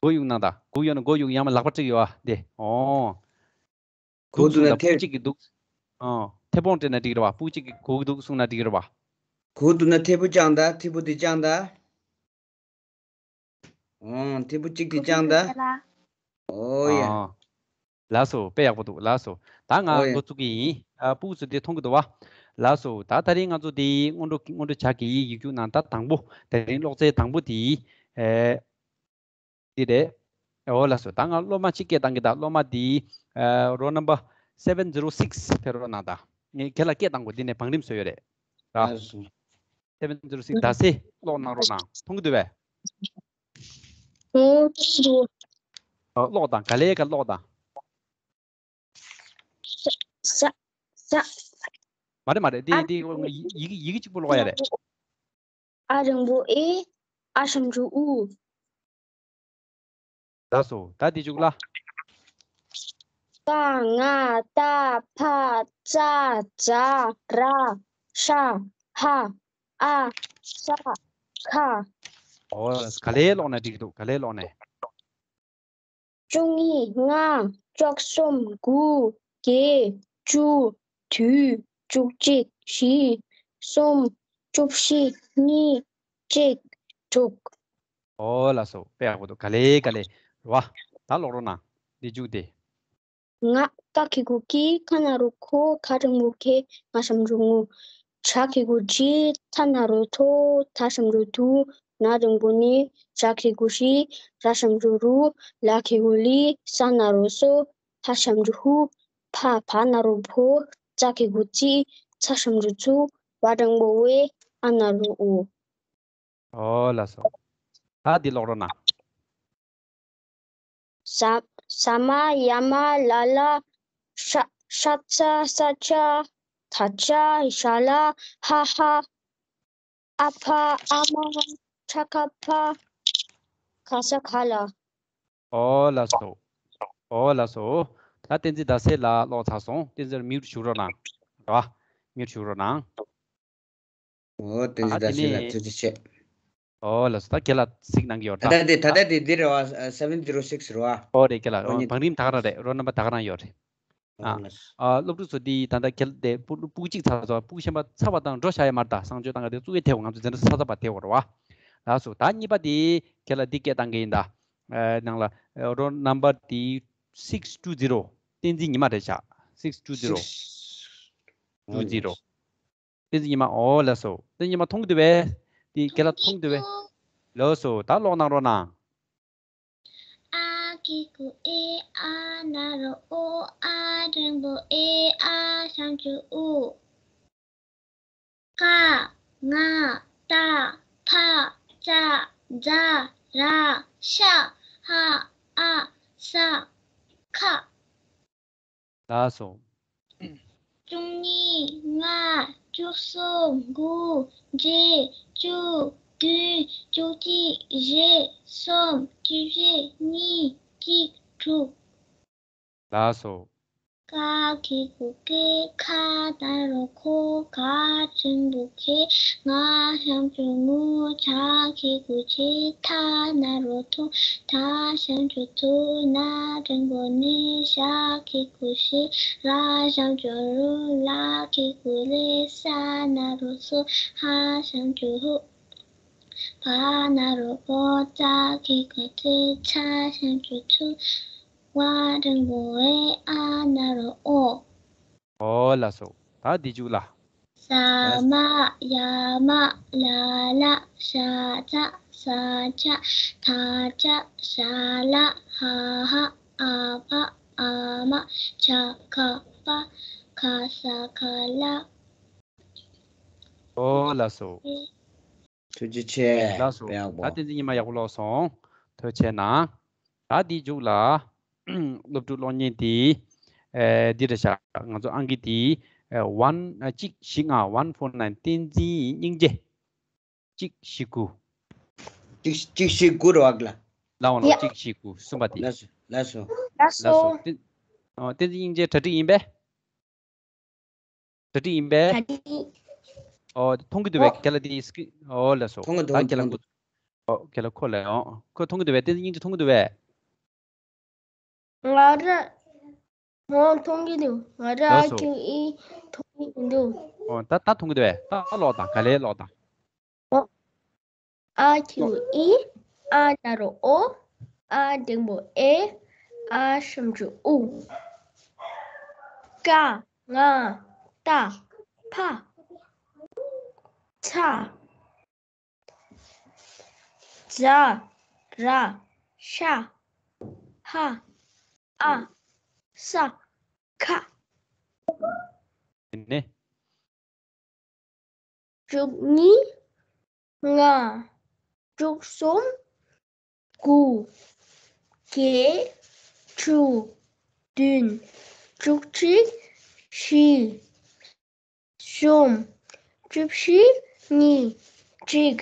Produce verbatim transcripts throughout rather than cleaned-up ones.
མགོ་གཡུག་གནང་དང་། མགོ་གཡུག་ན་མགོ་གཡུག་ཡང་མ་ལག་པ་བསྒྲིགས་ཡོད་ཨ་དེ། ཨོ། གུག་འདུག་ན་ཐེ། སྤུ་གཅིག་གིས་འདུག་ཨོ། ཐེ་བོང་སྤྲད་ན་འགྲིག་རེད་བ། སྤུ་གཅིག་གིས་གུག་འདུག་གསུངས་ན་འགྲིག་རེད་བ། གུག་འདུག་ན་ཐེ་བུ་བཅང་དང་། ཐེ་བུ་དེ་བཅང་དང་། ཨོ། ཐེ་བུ་གཅིག་དེ་བཅང་དང་། ཨོ་ཡ། ཨོ། ལགས་སོ། དཔེ་ཡག་པོ་འདུག་ལགས་སོ། ད་ང་ཨོ་ཡ། འགོ་བཙུགས་ཀྱི་ཡིན། ཨ། སྤུ་གུ་ཚོ་འདི་མཐོང་གི་འདུག་བ། ལགས་སོ། ད་དེ་རིང་ང་ཚོ་འདི་སྔོན་འགྲོ་སྔོན་འགྲོ་ཆ་གི་ཡིག་རྒྱུགས་ནང་ད་དང་པོ། དེ་རིང་ཀློག་ཚན་དང་པོ་དེ། ཨེ། འདི་རེད། ཨོ་ལགས་སོ། ད་ང་སློབ་མ་གཅིག་སྐད་བཏང་གི། ད་སློབ་མ་འདི། ཨ། roll number seven zero six ཕེབས་རོགས་གནང་དང་། ངས་ཁྱེད་ལ་སྐད་བཏང་དགོས། འདི་ནས་བང་རིམ་བཟོས་ཡོད་རེད། ལགས་སོ། seven zero six ཟླ་ཚེ་ཀློག་གནང་རོགས་གནང་། མཐོང་གི་འདུག་བས། ཨོ། ཀློག་དང་། ག་ལེ་ག་ཀློག་དང་། ས། ས། མ་རེད་མ་རེད། འདི་ཨ། འདི་ཡི་གེ་ཡི་གེ་གཅིག་པོ་ཀློག་ཡ་རེད། ཨ་རིང་པོ་ཨེ། ཨ་ཞབས་ཀྱུ་ཨུ། ལགས་སོ། ད་འདི་བཅུག་ལ། ཀ་ང་ཏ་ཕ་ཙ་ཛ་ར་ཤ་ཧ་ཨ་ས་ཁ། ཨོ། ག་ལེ་ཀློག་ན་འགྲིག་འདུག་ག་ལེ་ཀློག་ནས། བཅུ་གཉིས། ལྔ། བཅུ་གསུམ། དགུ། བརྒྱད། བཅུ། བདུན། བཅུ་གཅིག་བཞི། གསུམ། བཅུ་བཞི། གཉིས། གཅིག་དྲུག་ཨོ་ལགས་སོ། དཔེ་ཡག་པོ་འདུག་ག་ལེ་ག་ལེ། རེད་བ། ད་ཀློག་རོགས་གནང་། འདི་བཅུག་སྟེ། ང་། ཀ་གི་གུ་ཀི། ཁ་ན་རོ་ཁོ། ག་འགྲེང་བུ་ཁེ། ང་ཞབས་ཀྱུ་ངུ། ཇ་གི་གུ་ཇི། ཐ་ན་རོ་ཐོ། ད་ཞབས་ཀྱུ་དུ། ན་འགྲེང་བུ་ནི། ཞ་གི་གུ་ཞི། ར་ཞབས་ཀྱུ་རུ། ལ་གི་གུ་ལི། ས་ན་རོ་སོ། ཧ་ཞབས་ཀྱུ་ཧུ། ཕ། བ་ན་རོ་བོ། ཙ་གི་གུ་ཙི། ཚ་ཞབས་ཀྱུ་ཚུ། ཝ་འགྲེང་བུ་ཝེ། ཨ་ན་རོ་ཨོ། ཨོ་ལགས་སོ། ད་འདི་ཀློག་རོགས་གནང་། ས། ས་མ། ཡ་མ། ལ་ལ། ཤ། ཤ་ཚ། ས་ཆ། ཐ་ཆ། ཞ་ལ། ཧ་ཧ། ཨ་ཕ། ཨ་མ། ཁྲ་ཁ་ཕ། ག་ས་ག་ལ། ཨོ་ལགས་སོ། ཨོ་ལགས་སོ། ད་བསྟན་འཛིན་ཟླ་ཚེ་ལགས་ཀློག་ཚར་སོང་། བསྟན་འཛིན་མིའུ་ཊི་བྱུག་རོགས་གནང་། རེད་བ། མིའུ་ཊི་བྱུག་རོགས་གནང་། ཨོ། བསྟན་འཛིན་ཟླ་ཚེ་ལགས་ཐུགས་རྗེ་ཆེ། ཨོ་ལགས་སོ། ད་ཁྱེད་ལ་གཟིགས་གནང་གི་ཡོད་ད། ད་ལྟ་དེ། ད་ལྟ་དེ་འདི་རེད་བ། seven zero six རེད་བ། ཨོ་རེད། ཁྱེད་ལ་ཨོ་ཉི། བང་རིམ་ད་ག་རང་རེད། རོལ་ནམ་པར་ད་ག་རང་ཡོད་རེད། ཨ། ཨོ་ལགས་སོ། ཨ། སློབ་ཕྲུག་ཚོ་འདི་ད་ལྟ་ཁྱེད་དེ་སྤུ་སྤུ་གཅིག་ཚར་སོང་། སྤུ་གཞན་པ་ཚར་བ་དང་འགྲོ་བཞག་ཡ་མ་རེད། ད་གསང་སྤྱོད་བཏང་ག་དེ་བཙུགས་ཡས་ཐེབས། ང་ཚོ་འཛིན་གྲྭ་ཚར་ཚར་བ་དེ་བར་བ། ལགས་སོ། ད་གཉིས་པ་དེ་ཁྱེད་ལ་འདི་སྐད་བཏང་གི་ཡིན་ད། ཨ། ནང་ལ། ཨ། རོལ་ནམ་པར་དེ་six two zero། བསྟན་འཛིན་ཉི་མ་རེད་ཤག six two zero། two zero། བསྟན་འཛིན་ཉི་མ། ཨོ་ལགས་སོ། བསྟན་འཛིན་ཉི་མ་མཐོང་གི་འདུག་བས། དེ་ཁྱེད་ལ་མཐོང་གི་འདུག་བས། ལགས་སོ། ད་ཀློག་གནང་རོགས་གནང་། ཨ་གི་གུ་ཨེ། ཨ་ན་རོ་ཨོ། ཨ་འགྲེང་བུ་ཨེ། ཨ་ཞབས་ཀྱུ་ཨུ། ཀ་ང་ཏ་ཕ་ཙ་ཛ་ར་ཤ་ཧ་ཨ་ས་ཁ། ལགས་སོ། བཅུ་གཉིས། ལྔ། བཅུ་གསུམ། དགུ། བརྒྱད། བཅུ། བདུན། བཅུ་གཅིག་བཞི། གསུམ། བཅུ་བཞི། གཉིས། གཅིག་དྲུག་ལགས་སོ། ཀ་གི་གུ་ཀེ། ཁ་ན་རོ་ཁོ། ག་འགྲེང་བུ་ཁེ། ང་ཞབས་ཀྱུ་ངུ། ཇ་གི་གུ་ཇི། ཐ་ན་རོ་ཐོ། ད་ཞབས་ཀྱུ་དུ། ན་འགྲེང་བུ་ནི། ཞ་གི་གུ་ཞི། ར་ཞབས་ཀྱུ་རུ། ལ་གི་གུ་ལི། ས་ན་རོ་སོ། ཧ་ཞབས་ཀྱུ་ཧུ། བ་ན་རོ་བོ། ཙ་གི་གུ་ཙི། ཚ་ཞབས་ཀྱུ་ཚུ། ཝ་འགྲེང་བུ་ཝེ། ཨ་ན་རོ་ཨོ། ཨོ་ལགས་སོ། ད་འདི་བཅུག་ལ། ས་མ། ཡ་མ། ལ་ལ། ཤ་ཚ། ས་ཆ། ཐ་ཆ། ཞ་ལ། ཧ་ཧ། ཨ་ཕ། ཨ་མ། ཇ་ག་པ། ག་ས་ག་ལ། ཨོ་ལགས་སོ། ཐུགས་རྗེ་ཆེ། ལགས་སོ། དཔེ་ཡག་པོ། ད་བསྟན་འཛིན་ཉི་མ་ཡག་པོ་ཀློག་སོང་། ཐུགས་རྗེ་གནང་། ད་འདི་མཇུག་ལ། སློབ་ཕྲུག་གློག་བརྙན་དེ། ཨེ། འདི་རེད་ཤག་ང་ཚོ་ཨང་ཀི་དེ། ཨེ། one གཅིག་བཞི་ལྔ། one four nine། བསྟན་འཛིན་སྙིང་རྗེ། གཅིག་བཞི་དགུ། གཅིག་གཅིག་བཞི་དགུ་རེད་བ་ལ། ལའོ་ལའོ། ཡ། གཅིག་བཞི་དགུ། གསུམ་པ་དེ། ལགས་སོ། ལགས་སོ། ལགས་སོ། ལགས་སོ། བསྟན། ཨོ། བསྟན་འཛིན་སྙིང་རྗེ་གྲ་སྒྲིག་ཡིན་པས། གྲ་སྒྲིག་ཡིན་པས། གྲ་སྒྲིག་ཨོ། མཐོང་གི་འདུག་པས། ཨོ། ཁྱེད་ལ་དེ་སི་ཀི་རིན། ཨོ་ལགས་སོ། མཐོང་གི་འདུག་ད་ཁྱེད་ལ་མཐོང་གི་འགོ་འདུག་ཨོ་ཁྱེད་ལ་ཁོ་ལ་ཡང་ཁོ་མཐོང་གི་འདུག་བས། བསྟན་འཛིན་སྙིང་རྗེ་མཐོང་གི་འདུག་བས། ང་ར་ཧོ་མཐོང་གི་འདུག་ང་ར་ལགས་ཨ་སོ། ཁྱུ་ཨི་མཐོང་གི་འདུག་ཨོ་ད་ད་མཐོང་གི་འདུག་བས། ད་ད་ཀློག་དང་། ག་ལེར་ཀློག་དང་། ཨོ། ཨ་ཁྱུ་ཨི། ཨ་ན་རོ་ཨོ། ཨ་འགྲེང་བུ་ཨེ། ཨ་ཞབས་ཀྱུ་ཨུ། ཀ་ང་ཏ་ཕ་ཚ། ཛ་ར་ཤ་ཧ་ཨ་ས་ཁ། ནི། བཅུ་གཉིས། ལྔ། བཅུ་གསུམ། དགུ། བརྒྱད། བཅུ། བདུན། བཅུ་གཅིག་བཞི། གསུམ། བཅུ་བཞི། གཉིས། གཅིག་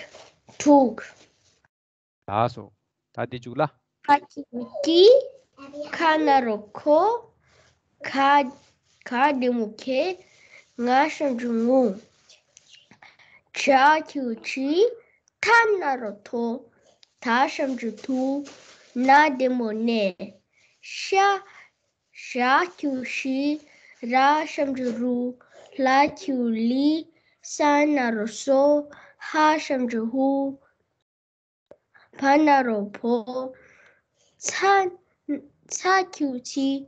དྲུག་ལགས་སོ། ད་འདི་མཇུག་ལ། ཁ་གི་གུ་ཀི། ཁ་ན་རོ་ཁོ། ག་ག་འགྲེང་བུ་ཁེ། ང་ཞབས་ཀྱུ་ངུ། ཇ་ཁྱུ་ཇི། ཐ་ན་རོ་ཐོ། ད་ཞབས་ཀྱུ་ཐུ། ན་འགྲེང་བུ་ནེ། ཤ། ཞ་ཁྱུ་ཞི། ར་ཞབས་ཀྱུ་རུ། ལ་ཁྱུ་ལི། ས་ན་རོ་སོ། ཧ་ཞབས་ཀྱུ་ཧུ། བ་ན་རོ་བོ། ཚ། ཚ་ཁྱུ་ཚི།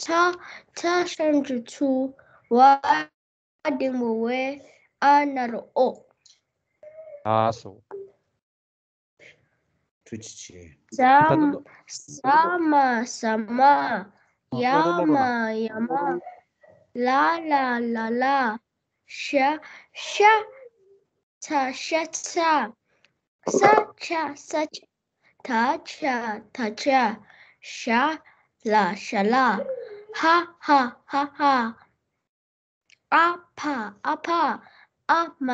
ཚ། ཚ་ཞབས་ཀྱུ་ཚུ། བ་འགྲེང་བུ་བེ། ཨ་ན་རོ་ཨོ། ལགས་སོ། ཐུགས་རྗེ་ཆེ། ཟ་མ། ཟ་མ་ཟ་མ། ཡ་མ་ཡ་མ། ལ་ལ་ལ་ལ། ཤ། ཤ། ཚ། ཤ་ཚ། ས་ཆ། ས་ཆ། ད་ཆ། ད་ཆ། ཤ་ལ། ཤ་ལ། ཧ་ཧ་ཧ་ཧ། ཨ་ཕ། ཨ་ཕ། ཨ་མ།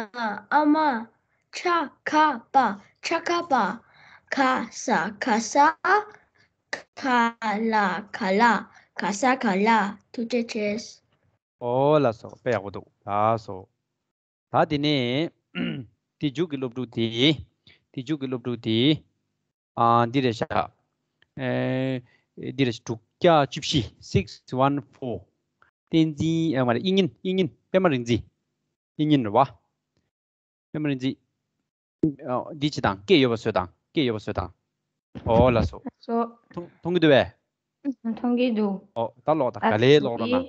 ཨ་མ། ཆ་ག་པ། ཆ་ག་པ། ག་ས། ག་ས། ག་ལ། ག་ལ། ག་ས་ག་ལ། ཐུགས་རྗེ་ཆེ། ཨོ་ལགས་སོ། དཔེ་ཡག་པོ་འདུག་ལགས་སོ། ད་དེ་ནས་དེ་མཇུག་གི་སློབ་ཕྲུག་དེ། དེ་མཇུག་གི་སློབ་ཕྲུག་དེ། ཨ་འདི་རེད་ཤག་ཨེ། འདི་རེད། དྲུག་བརྒྱ་བཅུ་བཞི། six one four། བསྟན་འཛིན། ཨ་མ་རེད། དབྱིག་གཉེན། དབྱིག་གཉེན། པད་མ་རིག་འཛིན། དབྱིག་གཉེན་རེད་བ། པད་མ་རིག་འཛིན། ཨ་འདི་བྱེད་དང་། སྐད་ཡོད་པ་བཟོས་དང་། སྐད་ཡོད་པ་བཟོས་དང་། ཨོ་ལགས་སོ། སོ། མཐོང་མཐོང་གི་འདུག་བས། མཐོང་གི་འདུག་ཨོ་ད་ཀློག་དང་། ཨ་ག་ལེར་ཀློག་རོགས་གནང་།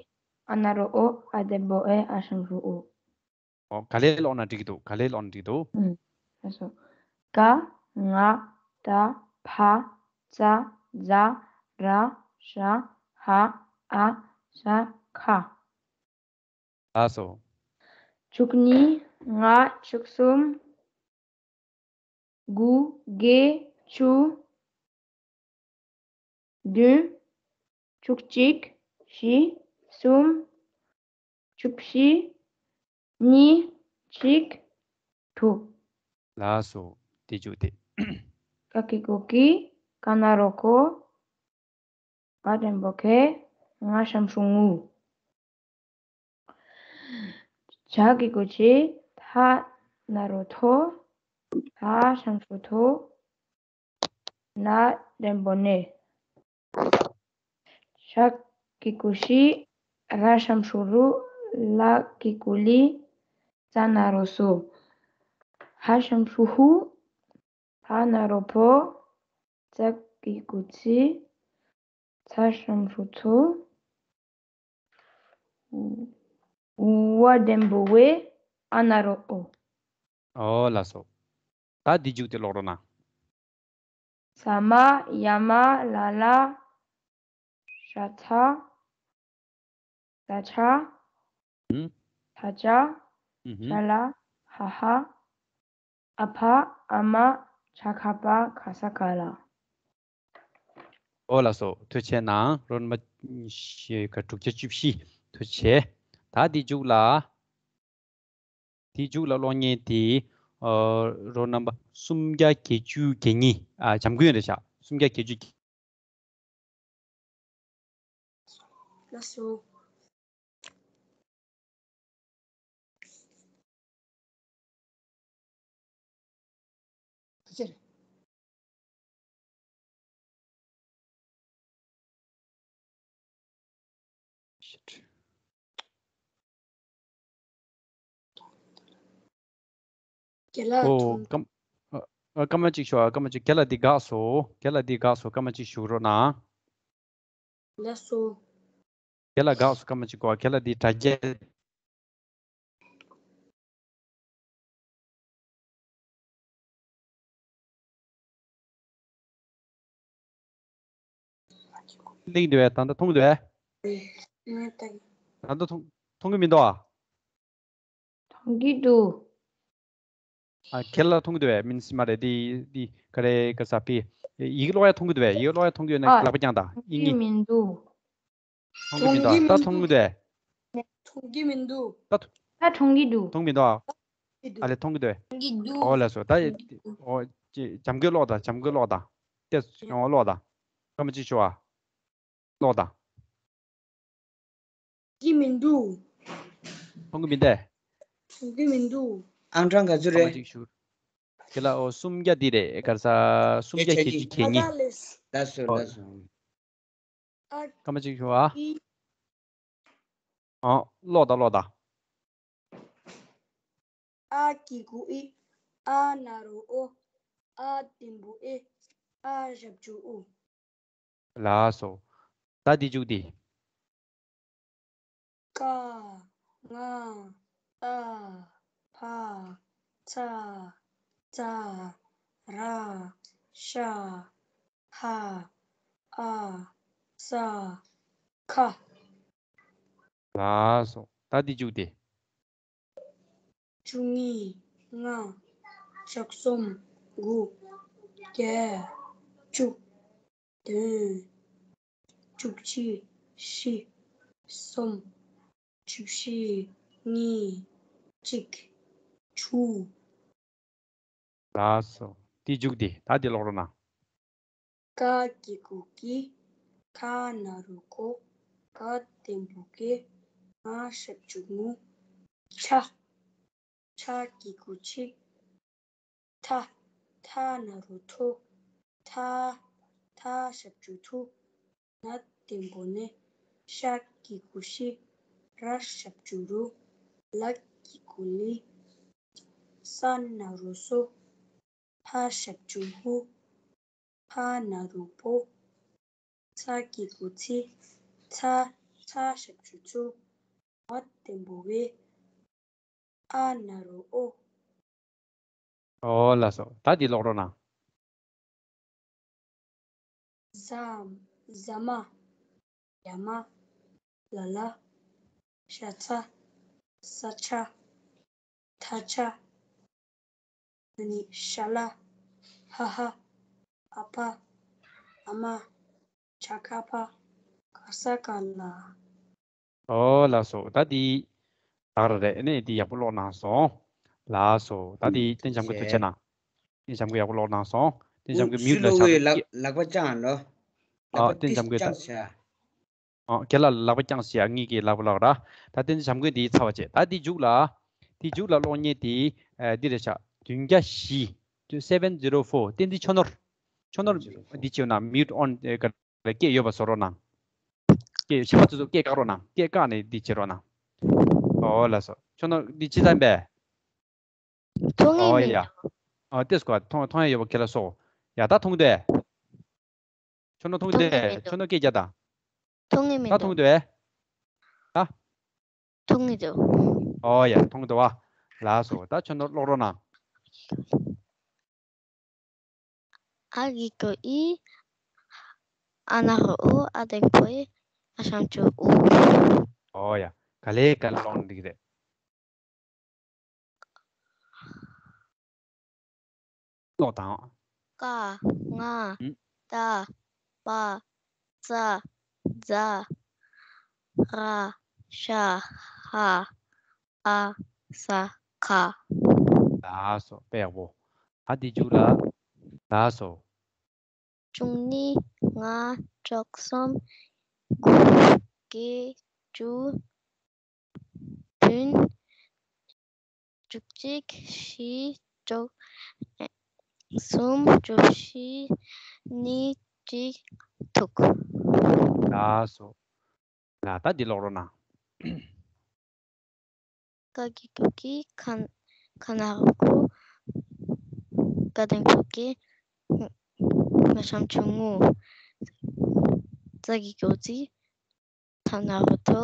ཨ་ན་རོ་ཨོ། ཨ་འགྲེང་བུ་ཨེ། ཨ་ཞབས་ཀྱུ་ཨུ། ཨོ་ག་ལེར་ཀློག་ན་འགྲིག་གི་འདུག་ག་ལེར་ཀློག་ན་འགྲིག་གི་འདུག་ཨུམ། ལགས་སོ། ཀ་ང་ཏ་ཕ་ཚ་ཛ་ར་ཤ་ཧ་ཨ་ས་ཁ། ལགས་སོ། བཅུ་གཉིས། ལྔ། བཅུ་གསུམ། དགུ། བརྒྱད། བཅུ། བདུན། བཅུ་གཅིག་བཞི། གསུམ། བཅུ་བཞི། གཉིས། གཅིག་དྲུག་ལགས་སོ། དེ་མཇུག་དེ། ཀ་གི་གུ་ཀི། ཀ་ན་རོ་ཀོ། ག་འགྲེང་བུ་གེ། ང་ཞབས་ཀྱུ་ངུ། ཇ་གི་གུ་ཇི། ཐ་ན་རོ་ཐོ། ད་ཞབས་ཀྱུ་ཐུ། ན་འགྲེང་བུ་ནེ། ཤ་གི་གུ་ཤི། ར་ཞབས་ཀྱུ་རུ། ལ་གི་གུ་ལི། ཙ་ན་རོ་ཙུ། ཧ་ཞབས་ཀྱུ་ཧུ། བ་ན་རོ་བོ། ཙ་གི་གུ་ཙི། ཚ་ཞབས་ཀྱུ་ཚུ། ཝ་འགྲེང་བུ་ཝེ། ཨ་ན་རོ་ཨོ། ཨོ་ལགས་སོ། ད་འདི་མཇུག་དེ་ཀློག་རོགས་གནང་། ཟ་མ། ཡ་མ། ལ་ལ། ཤ་ཚ། ད་ཆ། ཧུམ། ད་ཅ། ཧུམ་ཧུམ། ཤ་ལ། ཧ་ཧ། ཨ་ཕ། ཨ་མ། ཆ་ག་པ། ག་ས་ག་ལ། ཨོ་ལགས་སོ། ཐུགས་རྗེ་གནང་། རོལ་མ་ཞེས་ཀ་དྲུག་བརྒྱ་བཅུ་བཞི། ཐུགས་རྗེ་ཆེ། ད་འདི་མཇུག་ལ། དེའི་མཇུག་ལ་ཀློག་མཁན་དེ། ཨ། རོལ་ནམ་པ་སུམ་བརྒྱ་བརྒྱད་ཅུ་གྱ་གཉིས། ཨ། འཇམ་མགོན་རེད་ཤག་སུམ་བརྒྱ་བརྒྱད་ཅུ། ལགས་སོ། ཕྱིར། རྒན་ལགས། ཨོ། ཐུང་། སྐར་མ་ཨ། ཨ། སྐར་མ་གཅིག་ཞུ་ཨ། སྐར་མ་གཅིག་རྒན་ལགས་འདི་དགའ་སོ། རྒན་ལགས་འདི་དགའ་སོ། སྐར་མ་གཅིག་ཞུ་རོགས་གནང་། ལགས་སོ། རྒན་ལགས་དགའ་སོ། སྐར་མ་གཅིག་གོ། རྒན་ལགས་འདི་དྲ་རྒྱའི། གླེང་འདུག་བས། ད་ལྟ་མཐོང་གི་འདུག་བས། ད་ལྟ་མཐོང་མཐོང་གི་མི་འདུག་ཨ། མཐོང་གི་འདུག་ཨ། ཁྱེད་ལ་མཐོང་གི་འདུག་བས། མིན་སྲིད་མ་རེད། འདི་འདི་ག་རེ་ག་ས་པི། ཡི་གེ་ཀློག་ཡ་མཐོང་གི་འདུག་བས། ཡི་གེ་ཀློག་ཡ་མཐོང་གི་ཡོད་ན་ཨ། ལག་པ་བརྐྱངས་དང་། ཡིན་གྱི་མིན་འདུག་མཐོང་གི་མི་འདུག་ད་མཐོང་གི་འདུག་མཐོང་གི་མི་འདུག་ད་མཐོང་གི་འདུག་མཐོང་གི་མི་འདུག་ཨ་ལས་སོ། ད་མཐོང་གི་འདུག་ཨོ་ལགས་སོ། ད་ཨོ་ཅི་འཇམ་གྱིས་ཀློག་དང་། འཇམ་གྱིས་ཀློག་དང་། ཏེ་ཡོང་ཀློག་དང་། སྐར་མ་གཅིག་ཞུ་ཨ། ཀློག་དང་། གི་མི་འདུག་མཐོང་གི་མི་འདུག་མཐོང་གི་མི་འདུག་ཨང་གྲངས་ག་ཚོད་སྐར་མ་རེད། གཅིག་ཞུ། དེ་ལ་ཨོ་སུམ་བརྒྱ་འདི་རེད། ག་རེ་ཟ། སུམ་བརྒྱ་ཁལ་གཅིག་ཁལ་གཉིས། ལགས་སོ། ཨོ། ལགས་སོ། ཨ། སྐར་མ་གཅིག་ཞུ་ཨ། ཨི། ཨོ། ཀློག་དང་། ཀློག་དང་། ཨ་གི་གུ་ཨི། ཨ་ན་རོ་ཨོ། ཨ་འགྲེང་བུ་ཨེ། ཨ་ཞབས་ཀྱུ་ཨུ། ལགས་སོ། ད་འདི་མཇུག་འདི། ཀ་ང་ཏ་ཕ་ཚ་ཛ་ར་ཤ་ཧ་ཨ་ས་ཁ། ལགས་སོ། ད་འདི་མཇུག་འདི། བཅུ་གཉིས། ལྔ། བཅུ་གསུམ། དགུ། བརྒྱད། བཅུ། བདུན། བཅུ་གཅིག་བཞི། གསུམ། བཅུ་བཞི། གཉིས། གཅིག། དྲུག་ལགས་སོ། དེའི་མཇུག་དེ། ད་དེ་ཀློག་རོགས་གནང་། ཀ་གི་གུ་ཀི། ཁ་ན་རོ་ཁོ། ག་འགྲེང་བུ་གེ། ང་ཞབས་ཀྱུ་ངུ། ཆ། ཆ་གི་གུ་ཆི། ཐ། ཐ་ན་རོ་ཐོ། ཐ། ཐ་ཞབས་ཀྱུ་ཐུ། ན་འགྲེང་བུ་ནེ། ཤ་གི་གུ་ཤི། ར་ཞབས་ཀྱུ་རུ། ལ་གི་གུ་ལི། ས་ན་རོ་སོ། ཕ་ཞབས་ཀྱུ་ཧུ། ཕ་ན་རོ་པོ། ཚ་གི་གུ་ཚི། ཚ། ཚ་ཞབས་ཀྱུ་ཚུ། བ་འགྲེང་བུ་བེ། ཨ་ན་རོ་ཨོ། ཨོ་ལགས་སོ། ད་འདི་ཀློག་རོགས་གནང་། ཟ། ཟ་མ། ཡ་མ། ལ་ལ། ཤ་ཚ། ས་ཆ། ཐ་ཆ། ཨ་ནི་ཤ་ལ། ཧ་ཧ། ཨ་ཕ། ཨ་མ། ཆ་ཁ་ཕ། ག་ས་ག་ལ། ཨོ་ལགས་སོ། ད་འདི་ད་ག་རང་རེད། ཨ་ནི་འདི་ཡག་པོ་ཀློག་གནང་སོང་། ལགས་སོ། ད་འདི་བསྟན་བྱམས་ཀྱིས་ཐུགས་རྗེ་གནང་། བསྟན་བྱམས་ཀྱིས་ཡག་པོ་ཀློག་གནང་སོང་། བསྟན་བྱམས་ཀྱིས་མིའུ་ལ་ཆགས་ཀྱི། ལག་པ་བརྐྱངས་ལོ། ལག་པ་ཏིས་བརྐྱངས་བྱས། ཨ། རྒན་ལགས་ལག་པ་བརྐྱངས་ཤིག་ཨ། ངེད་ཀྱིས་ལབ་ལབ་ར། ད་བསྟན་བྱམས་ཀྱིས་འདི་ཚར་བ་བྱས། ད་འདི་མཇུག་ལ། འདི་མཇུག་ལ་ཀློག་མཁན་དེ། ཨ། འདི་རེད་ཤག་བདུན་བརྒྱ་བཞི། seven zero four། བསྟན་འཛིན་ཆོས་ནོར། ཆོས་ནོར། འདི་བྱས་ན་mute on། ཨ། སྐད་ཡོད་པ་བཟོ་རོགས་གནང་། སྐད་ཕྱི་མ་ཚོ་ཚོ་སྐད་བཀག་རོགས་གནང་། སྐད་བཀག་ནས་འདི་བྱེད་རོགས་གནང་། ཨོ་ལགས་སོ། ཆོས་ནོར་འདི་ཅི་ཙམ་པས། མཐོང་ངེས་ཨོ་མི་ཡ། འདུག་ཨ། ཏེས་ཀོ། མཐོང་མཐོང་ཡ་ཡོད་པ་ཁྱེད་ལ་སོ། ཡ་ད་མཐོང་དེ། ཁྱོད་ནོ་མཐོང་དེ། མཐོང་ངེས་མི་འདུག་ཁྱོད་ནོ་སྐད་རྒྱག་ད། མཐོང་ངེས་མི་ད་འདུག་མཐོང་དེ། ད། མཐོང་ངེས་འདུག་ཨོ་ཡ་མཐོང་དེ་བ། ལགས་སོ། ད་ཁྱོད་ནོ་ཀློག་རོགས་གནང་། ཨ་གི་གུ་ཨི། ཨ་ན་རོ་ཨུ། ཨ་འགྲེང་བུ་ཨེ། ཨ་ཞབས་ཀྱུ་ཨུ། ཨོ་ཡ། ག་ལེ་ག་ལེ་ཀློག་ན་འགྲིག་གི་རེད། ཀློག་དང་། ཀ་ང་ཨུ། ཏ་པ་ཙ་ཛ་ར་ཤ་ཧ་ཨ་ས་ཁ། ལགས་སོ། དཔེ་ཡག་པོ། ད་འདི་མཇུག་ལ། ལགས་སོ། བཅུ་གཉིས། ལྔ། བཅུ་གསུམ། དགུ། བརྒྱད། བཅུ། བདུན། བཅུ་གཅིག་བཞི། བཅུ། ཨེ། གསུམ། བཅུ་བཞི། གཉིས། གཅིག་ཐུག་ལགས་སོ། ལ་ད་འདི་ཀློག་རོགས་གནང་། ཀ་གི་གུ་གི། ཁ་ཁ་ན་རོ་ཀོ། ག་དང་པོ་གི། ང་ཞབས་ཀྱུ་ངུ། ཙ་གི་གུ་ཙི། ཐ་ན་རོ་ཐོ།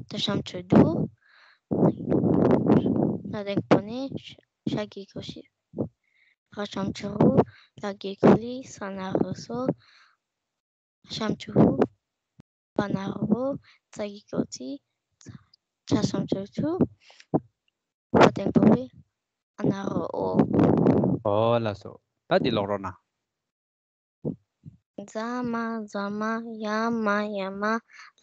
ད་ཞབས་ཀྱུ་དུ། ན་དང་པོ་ནི། ཤ་གི་གུ་ཤི། ར་ཞབས་ཀྱུ་རུ། ལ་གི་གུ་ལི། ས་ན་རོ་སོ། ཞབས་ཀྱུ་རུ། པ་ན་རོ་པོ། ཙ་གི་གུ་ཙི། ཆ་ཞབས་ཀྱུ་ཆུ། བ་དང་པོ་བི། ཨ་ན་རོ་འོ། ཨོ་ལགས་སོ། ད་འདི་ཀློག་རོགས་གནང་། ཛ་མ་ཛ་མ། ཡ་མ་ཡ་མ།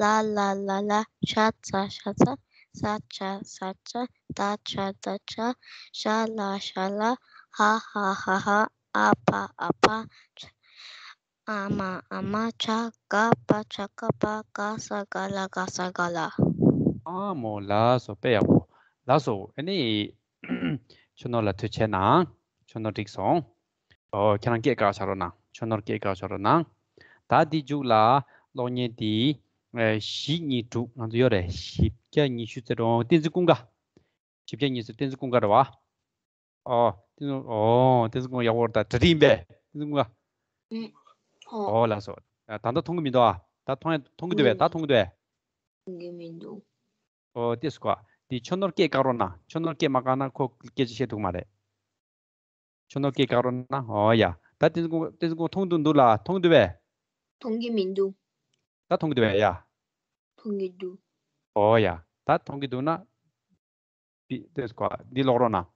ལ་ལ་ལ་ལ། ཤ་ཚ་ཤ་ཚ། ས་ཆ་ས་ཆ། ད་ཆ་ད་ཆ། ཤ་ལ་ཤ་ལ། ཧ་ཧ་ཧ་ཧ། ཨ་ཕ་ཨ་ཕ། ཨ་མ་ཨ་མ། ཆ་ག་པ་ཆ་ག་པ། ག་ས་ག་ལ་ག་ས་ག་ལ། ཨ་མོ་ལགས་སོ། དཔེ་ཡག་པོ། ལགས་སོ། ཨ་ནི་ཆོས་ནོར་ལགས་ཐུགས་རྗེ་གནང་། ཆོས་ནོར་འགྲིག་སོང་། ཨོ་ཁྱེད་རང་སྐད་བཀག་བཞག་རོགས་གནང་། ཆོས་ནོར་སྐད་བཀག་བཞག་རོགས་གནང་། ད་འདི་མཇུག་ལ་གློག་བརྙན་འདི། ཨེ་བཞི་གཉིས་དྲུག་ང་ཚོ་ཡོད་རེད། བཞི་བརྒྱ་ཉི་ཤུ་རྩ་དྲུག་བསྟན་འཛིན་ཀུན་དགའ། བཞི་བརྒྱ་ཉི་ཤུ་བསྟན་འཛིན་ཀུན་དགའ་རེད་བ། ཨོ་བསྟན་འཛིན། ཨོ་བསྟན་འཛིན་ཀུན་དགའ་ཡག་པོ་རེད། ད་གྲ་སྒྲིག་ཡིན་པས་བསྟན་འཛིན་ཀུན་དགའ། ཨོ་ལགས་སོ། ད་ལྟ་མཐོང་གི་མི་འདུག་ཨ། ད་མཐོང་ཡ་མཐོང་གི་འདུག་བས། ད་མཐོང་གི་འདུག་བས། མཐོང་གི་མི་འདུག་ཨོ་ལྟོས་སོ། འདི་ཆོས་ནོར་སྐད་བཀག་རོགས་གནང་། ཆོས་ནོར་སྐད་མ་བཀག་ན་ཁོ་སྐད་ཆ་བཤད་ཐུབ་མ་རེད། ཆོས་ནོར་སྐད་བཀག་རོགས་གནང་། ཨོ་ཡ། ད་བསྟན་འཛིན་ཀུན། བསྟན་འཛིན་ཀུན་མཐོང་གི་འདུག་ལ། མཐོང་གི་འདུག་བས། མཐོང་གི་མི་འདུག་ད་མཐོང་གི་འདུག་བས་ཡ། མཐོང་གི་འདུག་ཨོ་ཡ། ད་མཐོང་གི་འདུག་ན། འདི་ལྟོས་སོ། འདི་ཀློག་རོགས་གནང་།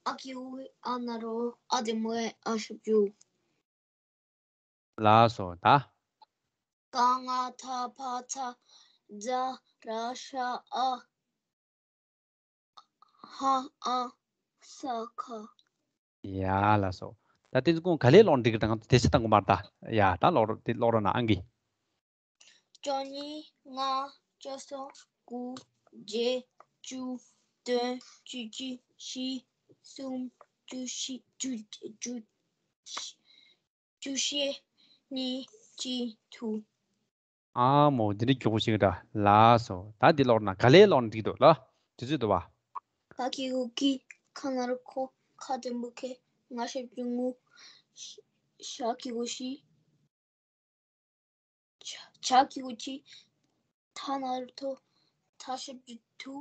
ཨ་གི་གུ་གི། ཨ་ན་རོ། ཨ་དེ་མོ་ཨེ། ཨ་ཞབས་ཀྱུ། ལགས་སོ། ད། ག་ང་ཐ་ཕ་ཚ། ཛ་ར་ཤ་འ། ཧ་འ་ས་ཁ། ཡ་ལགས་སོ། ད་བསྟན་འཛིན་ཀུན་ག་ལེར་ཀློག་ན་འགྲིག་གི་རེད། ང་ཚོ་དེ་ཚོ་བཏང་དགོས་མ་རེད་ད། ཡ་ད་ཀློག་རོགས། དེ་ཀློག་རོགས་གནང་། ཨང་ཀི། བཅུ་གཉིས། ལྔ། བཅུ་གསུམ། དགུ། བརྒྱད། བཅུ་བདུན། བཅུ་གཅིག། བཅུ་གསུམ། བཅུ་བཞི། བཅུ་བཅུ་བཅུ་བཞི། གཉིས། གཅིག་ཐུག་ཨ་མོ། འདི་འདྲ་མགྱོགས་པོ་ཞིག་རེད། ལགས་སོ། ད་འདི་ཀློག་ན་ག་ལེར་ཀློག་ན་འགྲིག་འདུག་ལ། དུས་ཚོད་འདུག་བ། ག་གི་གུ་གི། ཁ་ན་རོ་ཁོ། ཁ་དང་པོ་ཁེ། ང་ཞབས་ཀྱུ་ངུ། ཤ་གི་གུ་ཤི། ཆ་གི་གུ་ཆི། ཐ་ན་རོ་ཐོ། ཐ་ཞབས་ཀྱུ་ཐུ།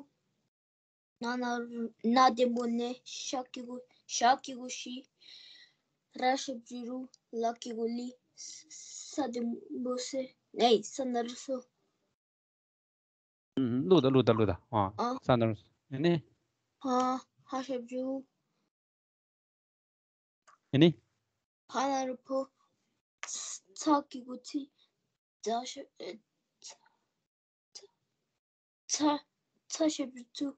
ན་ན་རོ། ན་དང་པོ་ནེ། ཤ་གི་གུ། ཤ་གི་གུ་ཤི། ར་ཞབས་ཀྱུ་རུ། ལ་གི་གུ་ལི། ས་དང་པོ་སེ། ཨེ་ས་ན་རོ་སོ། ཨུམ། ཀློག་དང་ཀློག་དང་ཀློག་དང་། ཨ། ཨ། ས་ན་རོ། ཨེ་ནི། ཧ། ཧ་ཞབས་ཀྱུ། ཨེ་ནི། ཕ་ན་རོ་ཕོ། ཚ་གི་གུ་ཚི། ཛ་ཞབས། ཨེ། ཚ། ཚ། ཚ་ཞབས་ཀྱུ་ཚུ།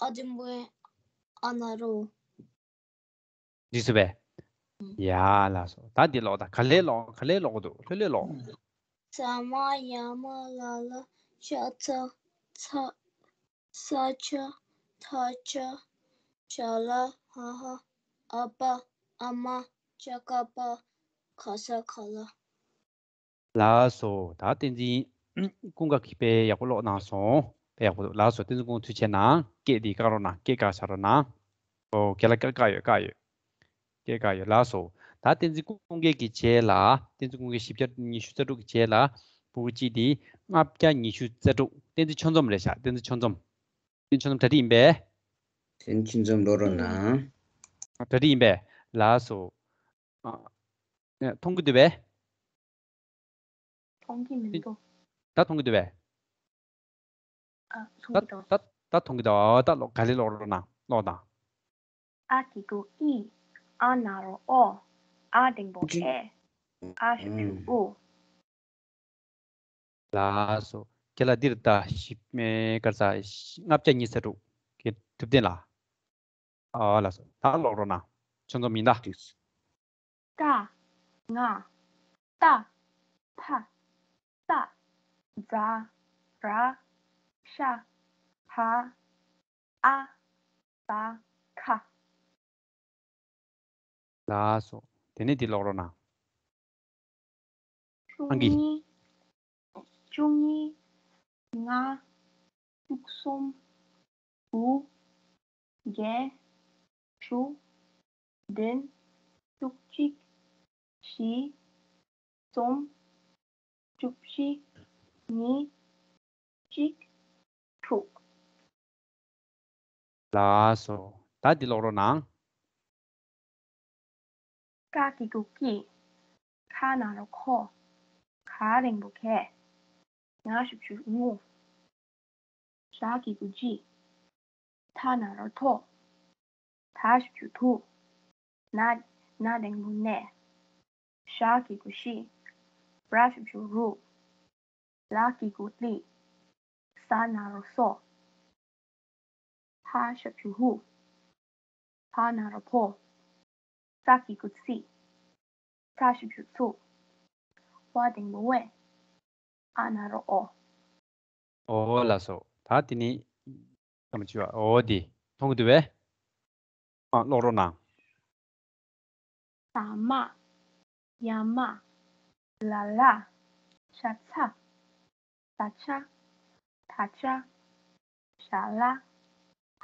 ཨ་དང་པོ་ཨེ། ཨ་ན་རོ། འགྲིག་སོང་བས། ཡ་ལགས་སོ། ད་འདི་ཀློག་དང་། ག་ལེར་ཀློག་ག་ལེར་ཀློག་འདུག་ལྷོད་ལྷོད་ཀློག་ས་མ་ཡ་མ་ལ་ལ་ཤ་ཚ་ཚ། ས་ཆ་ཐ་ཆ་ཤ་ལ་ཧ་ཧ། ཨ་པ་ཨ་མ་ཅ་ཀ་པ་ག་ས་ག་ལ། ལགས་སོ། ད་བསྟན་འཛིན་ཀུན་དགའ་གིས་དཔེ་ཡག་པོ་ཀློག་གནང་སོང་། དཔེ་ཡག་པོ་འདུག་ལགས་སོ། བསྟན་འཛིན་ཀུན་དགའ་ཐུགས་རྗེ་གནང་། སྐད་འདི་བཀག་རོགས་གནང་། སྐད་བཀག་བཞག་རོགས་གནང་། ཨོ་ཁྱེད་ལ་བཀག་བཀག་ཡོད། བཀག་ཡོད། སྐད་བཀག་ཡོད། ལགས་སོ། ད་བསྟན་འཛིན་ཀུན་དགའ་གི་རྗེས་ལ། བསྟན་འཛིན་ཀུན་དགའ་བཞི་བརྒྱ་ཉི་ཤུ་རྩ་དྲུག་གི་རྗེས་ལ་ཕྲུ་གུ་གཅིག་དེ་ལྔ་བརྒྱ་ཉི་ཤུ་རྩ་དྲུག་བསྟན་འཛིན་ཆོས་འཛོམས་རེད་ཤག་བསྟན་འཛིན་ཆོས་འཛོམས། བསྟན་འཛིན་ཆོས་འཛོམས་གྲ་སྒྲིག་ཡིན་པས། བསྟན་འཛིན་ཆོས་འཛོམས་ཀློག་རོགས་གནང་། གྲ་སྒྲིག་ཡིན་པས། ལགས་སོ། ཨ། ཨ། མཐོང་གི་འདུག་པས། མཐོང་གི་མི་འདུག་ད་མཐོང་གི་འདུག་པས། ཨ། མཐོང་ད་གི་འདུག་ད་ད་མཐོང་གི་འདུག་ཨ། ད་ཀློག་ག་ལེར་ཀློག་རོགས་གནང་། ཀློག་དང་། ཨ་གི་གུ་ཨི། ཨ་ན་རོ་ཨོ། ཨ་འགྲེང་བུ་ཨེ། ཨ་ཞབས་ཀྱུ་ཨུ། ལགས་སོ། ཁྱེད་ལ་འདིར་ད་ཞིབ་མེ་དཀར་ས་ལྔ་བརྒྱ་ཉི་ཤུ་རྩ་དྲུག་གི་ཐུབ་བསྟན་ལ། ཨ་ལགས་སོ། ད་ཀློག་རོགས་གནང་། ཆོས་འཛོམས་ཡིན་ད། ཀ་ང་ཏ་ཕ་ས་ཛ་ར་ཤ་ཧ་ཨ་ས་ ལགས་སོ། དེ་ནས་འདི་ཀློག་རོགས་གནང་། བཅུ་ཨང་ཀི། གཉིས། བཅུ་གཉིས། ལྔ། བཅུ་གསུམ། དགུ། བརྒྱད། དྲུག་བདུན། བཅུ་གཅིག་བཞི། གསུམ། བཅུ་བཞི། གཉིས། གཅིག་དྲུག་ལགས་སོ། ད་འདི་ཀློག་རོགས་གནང་། ཀ་གི་གུ་ཀི། ཁ་ན་རོ་ཁོ། ག་འགྲེང་བུ་གེ། ང་ཞབས་ཀྱུ་ངུ། ཤ་གི་གུ་ཤི། ཐ་ན་རོ་ཐོ། ད་ཞབས་ཀྱུ་དུ། ན་ན་འགྲེང་བུ་ནེ། ཞ་གི་གུ་ཤི། ར་ཞབས་ཀྱུ་རུ། ལ་གི་གུ་ལི། ས་ན་རོ་སོ། ཧ་ཞབས་ཀྱུ་ཧུ། ཕ་ན་རོ་ཕོ། ས་གི་གུ་སི། ཚ་ཞབས་ཀྱུ་ཚུ། ཝ་འགྲེང་བུ་ཝེ། ཨ་ན་རོ་ཨོ། ཨོ་ལགས་སོ། ད་དེ་ནི་ཚང་མ་བྱས་པ་ཨོ་དེ་མཐོང་གི་འདུག་པས། ཨ་ཀློག་རོགས་གནང་། ཟ་མ། ཡ་མ། ལ་ལ། ཤ་ཚ། ད་ཆ། ད་ཆ། ཞ་ལ།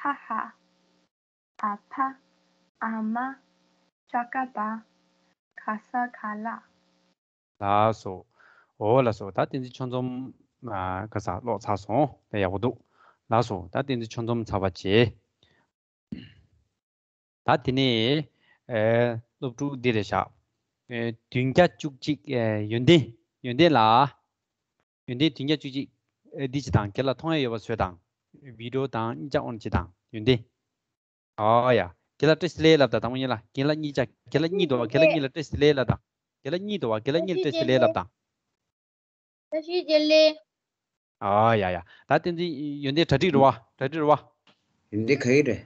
ཧ་ཧ། ཨ་ཕ། ཨ་མ། ཅ་ཀ་པ། ག་ས་ག་ལ། ལགས་སོ། འོ་ལགས་སོ། ད་བསྟན་འཛིན་ཆོས་འཛོམས་ཨ་ག་ས་ཀློག་ཚར་སོང་། ད་ཡག་པོ་འདུག་ལགས་སོ། ད་བསྟན་འཛིན་ཆོས་འཛོམས་ཚར་བ་བྱས། ད་དེ་ནས་ཨེ་སློབ་ཕྲུག་འདི་རེད་བཞག་ཨེ་བདུན་བརྒྱ་བཅུ་གཅིག་ཨེ་ཡོན་ཏན། ཡོན་ཏན་ལགས། ཡོན་ཏན་བདུན་བརྒྱ་བཅུ་གཅིག་ཨེ་འདི་ཅིག་དང་ཁྱེད་ལ་མཐོང་ཡ་ཡོད་པ་བཟོས་དང་། བི་ཌིའོ་དང་གཉིས་ཆ་ཨོན་བྱེད་དང་། ཡོན་ཏན། ཨོ་ཡ། ཁྱེད་ལ་བཀྲ་ཤིས་བདེ་ལེགས་ལབ་དང་། དང་པོ་ཉིད་ལ་ཁྱེད་ལ་གཉིས་ཆ་ཁྱེད་ལ་གཉིས་འདུག་བ། ཁྱེད་ལ་གཉིས་ལ་བཀྲ་ཤིས་བདེ་ལེགས་ལབ་དང་། ཁྱེད་ལ་གཉིས་འདུག་བ། ཁྱེད་ལ་གཉིས་ལ་བཀྲ་ཤིས་བདེ་ལེགས་ལབ་དང་། བཀྲ་ཤིས་བདེ་ལེགས། ཨ་ཡ་ཡ། ད་བསྟན་འཛིན་ཡོན་ཏན་གྲ་སྒྲིག་རེད་བ། གྲ་སྒྲིག་རེད་བ། ཡོན་ཏན་ག་གི་རེད།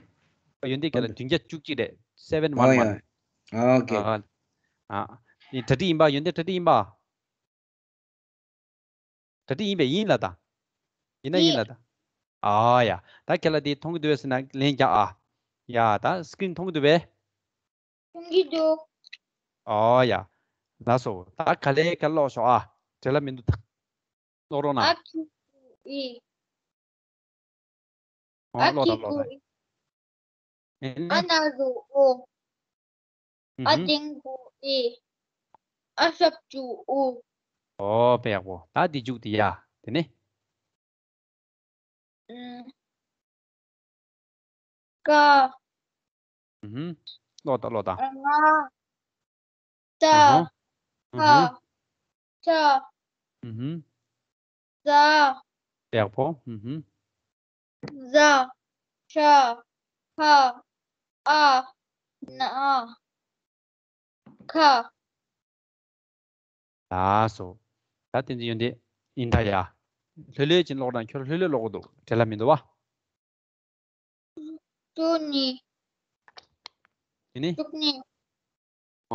ཡོན་ཏན་ག་ལ་བདུན་བརྒྱ་བཅུ་གཅིག་རེད། སེ་ཝེན་ཝན་ཝན། ཨ་ཡ། ཨ་ཨོ་ཁེ། ཨ་ཨ། ཡིན་གྲ་སྒྲིག་ཡིན་པ། ཡོན་ཏན་གྲ་སྒྲིག་ཡིན་པ། གྲ་སྒྲིག་ཡིན་པས་ཡིན་ལ་ད། ཡིན་ན་ཡིན་ལ་ད། ཨ་ཡ། ད་ཁྱེད་ལ་དེ་མཐོང་གི་འདུག་བས་ཟེར་ན་ལན་རྒྱག་ཨ། ཡ་ད་སི་ཀི་རིན་མཐོང་གི་འདུག་བས། མཐོང་གི་འདུག་ཨོ་ཡ། ལགས་སོ། ད་ག་ལེ་ག་ཀློག་ཤོག་ཨ། བྲེལ་བ་མི་འདུག་ད་ཀློག་རོགས་གནང་། ཨ་གི་གུ་ཨི། ཨོ་ཨ་ཀློག་གི་དང་ཀློག་གུ་དང་། ཨི། ཨེ་ན། ཨ་ན་རོ་ཨོ། ཨ་ཧུམ། འགྲེང་བུ་ཨི། ཨ་ཞབས་ཀྱུ་ཨུ། ཨོ་དཔེ་ཡག་པོ། ད་འདི་མཇུག་དེ་ཡ། དེ་ནི། ཀ། ཨུ་ཧུམ། ཀློག་དང་ཀློག་དང་། ང་། ཏ། ཨ་ཧ། ཧ། ཨུ་ཧུམ། ཆ། ཨུ་ཧུམ། ཟ། ཡག་པོ། ཨུ་ཧུམ། ཟ། ཤ། ཧ། ཨ། ན། ཁ། ལགས་སོ། ད་བསྟན་འཛིན་ཡོན་ཏན་ཡིན་ད་ཡ། ལྷོད་ལྷོད་ཅིག་ཀློག་དང་། ཁྱོད་ལྷོད་ལྷོད་ཀློག་གི་འདུག་བྲེལ་བ་མི་འདུག་བ། བཅུ་གཉིས། དེ་ནི། བཅུ་གཉིས།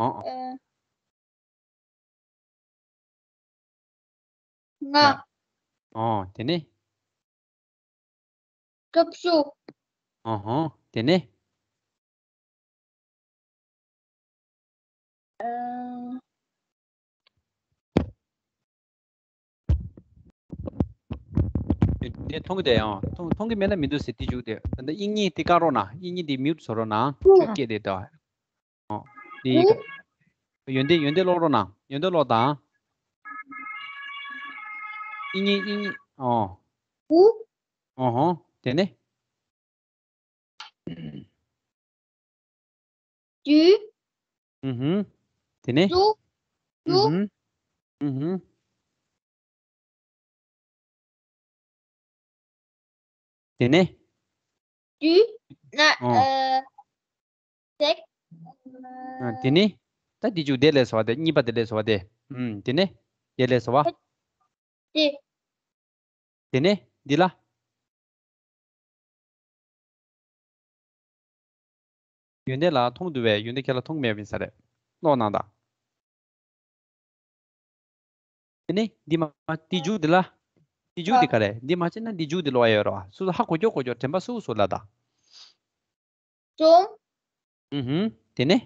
ཨོ་ཨོ། ཨེ། ལྔ། ཡ། ཨོ་དེ་ནི། བཅུ་བཞི། ཨོ་ཧོ། དེ་ནི། ཨ། དེ་མཐོང་གི་དེ་ཡང་མཐོང་མཐོང་གི་མེད་ན་མི་འདུག་ཟེར། དེ་བཅུག་དེ་ད་ལྟ་དབྱིག་གཉེན་དེ་བཀག་རོགས་གནང་། དབྱིག་གཉེན་དེ་མིའུ་ཊི་བཟོ་རོགས་གནང་། ཁྱོད་སྐད་དེ་ད། ཨོ། དེ་ཡོན་ཏན་ཡོན་ཏན་ཀློག་རོགས་གནང་། ཡོན་ཏན་ཀློག་དང་། དབྱིག་གཉེན་དབྱིག་གཉེན། ཨོ། ཨོ་ཧོ། དེ་ནས། དུ། ཨུ་ཧུམ། དེ་ནས། དུ། དུ། ཨུ་ཧུམ། ཨུ་ཧུམ། དེ་ནས། དུ། ན། ཨོ། ཨ། ཟེག་ཨ། དེ་ནས། ད་འདི་བཅུག་དེ་ལས་སོ་བ་དེ། གཉིས་པ་དེ་ལས་སོ་བ་དེ། ཨུམ། དེ་ནས། དེ་ལས་སོ་བ། དེ། དེ་ནས་འདི་ལ། ཡོན་ཏན་ལགས་མཐོང་འདུག་བས། ཡོན་ཏན་ཁྱེད་ལ་མཐོང་མེད་པ་ཡིན་ས་རེད། ཀློག་གནང་དང་། དེ་ནས་འདི་མ་འདི་མཇུག་འདི་ལ། འདི་མཇུག་འདི་ག་རེད། འདི་མ་བྱས་ན་འདི་མཇུག་འདི་ཀློག་ཡ་ཡོད་རེད་བ། སོ་སོ་ཧ་གོ་ཀྱོག་གོ་ཀྱོག་དྲན་པ་སུ་སུ་ལ་དང་། ཅུང་། ཨུ་ཧུམ། དེ་ནས།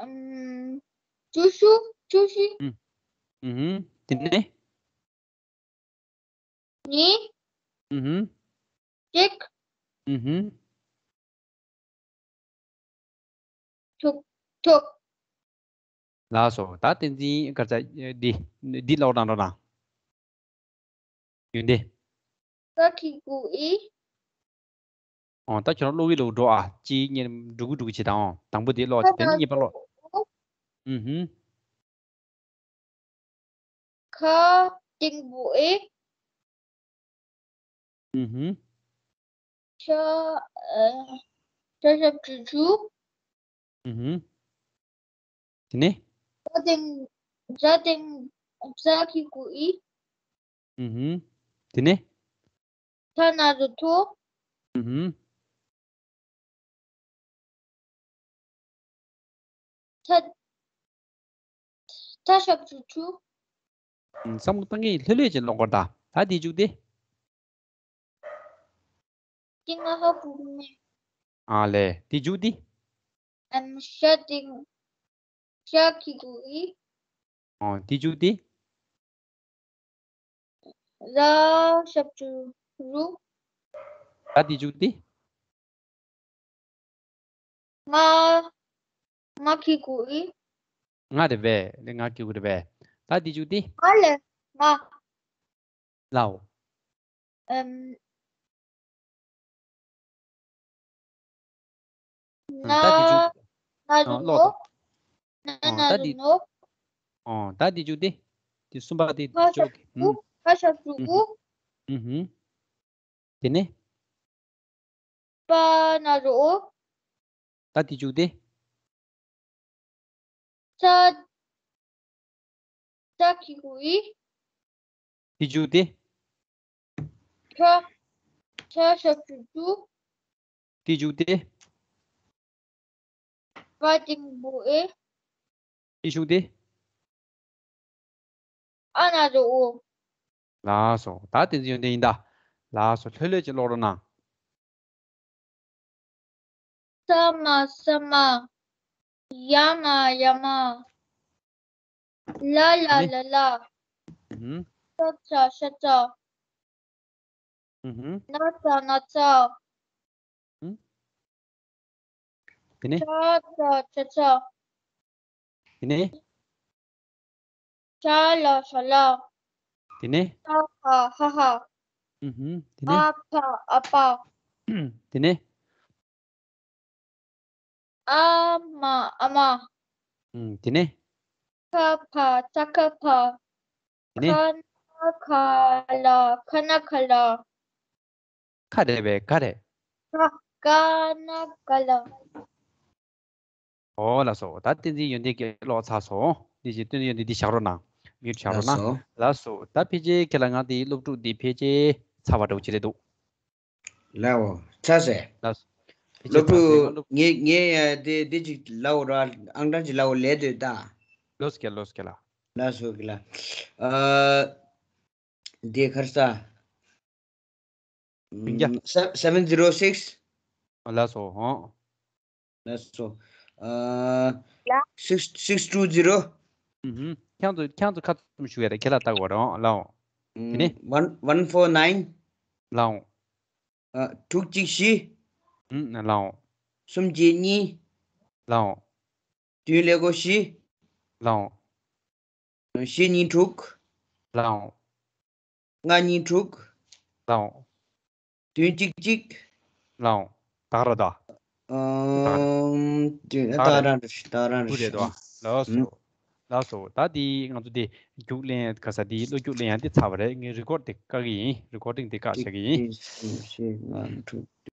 ཨམ། བཅུ་བཞི། བཅུ་བཞི། ཨུ་ཧུམ། དེ་ནས། གཉིས། ཨུ་ཧུམ། གཅིག་ཨུ་ཧུམ། ཐུག་ཐུག་ལགས་སོ། ད་བསྟན་འཛིན་ག་རེ་ཟ། འདི་འདི་ཀློག་དང་འགྲོ་དང་། ཡོན་ཏན། ཀ་གི་གུ་ཨི། ཨོ་ད་ཁྱོད་རང་ཀློག་གི་ཀློག་འགྲོ་ཨ། གཅིག་གཉིས་འགྲོ་གི་འགྲོ་གི་བྱེད་དང་། ཨོ་དང་པོ་དེ་ཀློག་བྱེད། དེ་ནས་གཉིས་པ་ཀློག་ཨུ་ཧུམ། ཁ་སྟེང་པོ་ཨེ། ཨུ་ཧུམ། ཤ་ཨ་ཤ་ཞབས་ཀྱུ་ཞུ། ཨུ་ཧུམ། དེ་ནས། ཛ་སྟེང་ཛ་སྟེང་ཛ་གི་གུ་ཨི། ཨུ་ཧུམ། དེ་ནས། ཐ་ན་རོ་ཐོ། ཨུ་ཧུམ། ཐ་ཐ་ཞབས་ཀྱུ་ཐུ། ཨུམ། བསམ་བློ་བཏང་གི་ལྷོད་ལྷོད་ཅིག་ཀློག་དགོས་ད། ད་དེ་བཅུག་སྟེ། ཏི་ང་ཧ་བུ་མེ། ཨ་ལེ། དེ་བཅུག་སྟེ། ཨམ། ཤ་ཏིང་། ཤ་གི་གུ་ཨི། ཨོ་དེ་བཅུག་སྟེ། ར་ཞབས་ཀྱུ་རུ། ད་དེ་བཅུག་སྟེ། ང་ང་གི་གུ་ཨི། ང་རེད་པས། ང་གི་གུ་རེད་པས། ད་དེ་བཅུག་སྟེ། ང་ལེ་ང་། ལའོ། ཨམ། ན། ད་དེ་བཅུག་ན་རུ་ནོ། ན་ན་རུ་ནོ། ཨོ་ད་དེ་བཅུག་སྟེ། དེ་གསུམ་པ་དེ་ཕ་ཞབས་ཀྱུ་གུ། ཕ་ཞབས་ཀྱུ་གུ། ཨུ་ཧུམ། དེ་ནས། པ་ན་རོ། ད་དེ་བཅུག་སྟེ། ཚ། ཚ་གི་གུ་ཨི། དེ་བཅུག་སྟེ། ཚ། ཚ་ཞབས་ཀྱུ་ཚུ། དེ་བཅུག་སྟེ། པ་སྟེང་པོ་ཨེ། དེ་བཅུག་སྟེ། ཨ་ན་རོ་ཨོ། ལགས་སོ། ད་བསྟན་འཛིན་ཡོན་ཏན་ཡིན་ད། ལགས་སོ། ལྷོད་ལྷོད་ཅིག་ཀློག་རོགས་གནང་། ས་མ་ས་མ། ཡ་མ་ཡ་མ། ལ་ལ་ལ་ལ། ཨུ་ཧུམ། ཤ་ཚ་ཤ་ཚ། ཨུ་ཧུམ། ན་ཚ་ན་ཚ། ཨུ་ཧུམ། དེ་ནས། ཆ་ཚ་ཆ་ཚ། དེ་ནས། ཤ་ལ་ཤ་ལ། དེ་ནས། ཧ་ཧ་ཧ་ཧ། ཨུ་ཧུམ། དེ་ནས། ཨ་ཕ་ཨ་ཕ། དེ་ནས། ཨ་མ་ཨ་མ། ཨུམ། དེ་ནས། ཁ་ཕ་ཚ་ཁ་ཕ། དེ་ནས། ཁ་ན་ཁ་ལ་ཁ་ན་ཁ་ལ། ཁ་རེད་པས། ཁ་རེད། ཁ་ཁ་ན་ཁ་ལ། ཨོ་ལགས་སོ། ད་བསྟན་འཛིན་ཡོན་ཏན་གྱིས་ཀློག་ཚར་སོང་། འདི་བཞིན་བསྟན་འཛིན་ཡོན་ཏན་འདི་བཞག་རོགས་གནང་། མིའུཊ་བཞག་རོགས་གནང་། ལགས་སོ། ལགས་སོ། ད་ཕལ་ཆེར་ཁྱེད་ལ་ང་དེའི་སློབ་ཕྲུག་འདི་ཕལ་ཆེར་ཚར་བ་འདྲ་བོ་ཅིག་རེད་འདུག་ལའོ། ཚར་སོང་། ལགས་སོ། ཕལ་ཆེར་སློབ་ཚར་སོང་། ཕྲུག་སློབ་ངས་ངས་ཡ་དེ་དེ་ཅིག་ལའོ་ར་ཨང་གྲངས་ཅིག་ལའོ་ལས་དོད་ད། ལོས་ཀྱི་ལོས་ཀྱི་ལ། ལགས་སོ་ཀྱི་ལ། ཨ། དེ་ཁར་ས། བདུན་བརྒྱ། seven zero six། ལགས་སོ་ཧོ། ལགས་སོ། ཨ། ལ། six six two zero། ཨུ་ཧུམ། ཁྱེད་ཚོ་ཁྱེད་ཚོ་ཁ་ཙུམ་ཞུ་ཡ་རེད། ཁྱེད་ལ་བལྟ་དགོས་རེད་ལའོ། དེ་ནས། one one four nine། ལའོ། ཨ། དྲུག་གཅིག་བཞི། ཨུམ། ལའོ། སུམ་བརྒྱད་གཉིས། ལའོ། བདུན་ཀླད་ཀོར་བཞི། ལའོ། བཞི་གཉིས་དྲུག་ལའོ། ལྔ་གཉིས་དྲུག་ལའོ། བདུན་གཅིག་གཅིག་ལའོ། ད་ག་ར་ད། ཨམ། ད་ག་ར་ད་ར་འདྲ་ཞིག་ད་ར་འདྲ་ཞིག་ལགས་སོ། ལགས་སོ། ད་དེ་ང་ཚོ་དེ་རྒྱུགས་ལེན་ག་ས་དེ་བློ་རྒྱུགས་ལེན་ཡང་དེ་ཚར་བ་རེད། ངས་རི་ཀོཌ་དེ་བཀག་གི་ཡིན། རི་ཀོཌ་དེ་བཀག་བཞག་གི་ཡིན། གཅིག་གཉིས་གསུམ་བཞི་ལྔ་དྲུག